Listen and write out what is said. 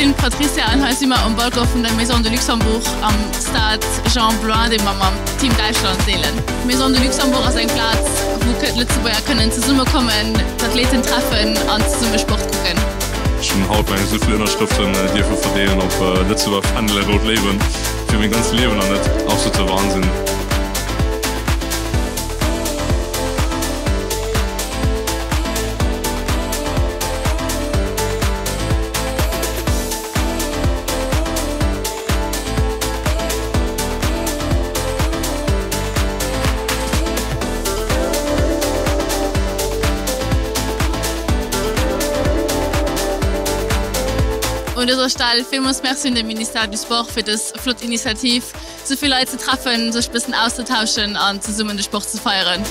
sinn d'Patricia an hei si mer um Balcon vun der Maison de Luxembourg am Stade Jean Blouin, dee mer mam Team Däitschland deelen. D'Maison de Luxembourg ass eng Plaz, wou d'Lëtzebuerger kënnen zesummekommen, d'Athleten treffen an zesumme Sport kucken. Ech hunn haut meng esou vill Ënnerschrëften dierfe verdeelen op Lëtzebuerger Fändele Rout Léiwen fir meng ganz Liewen an net. Absolute Wahnsinn. Un dëser Stell villmools Merci un de Ministère du Sport fir dës flott Initiativ, sou vill Leit ze treffen, sech bëssen auszetauschen an zesummen de Sport ze feieren.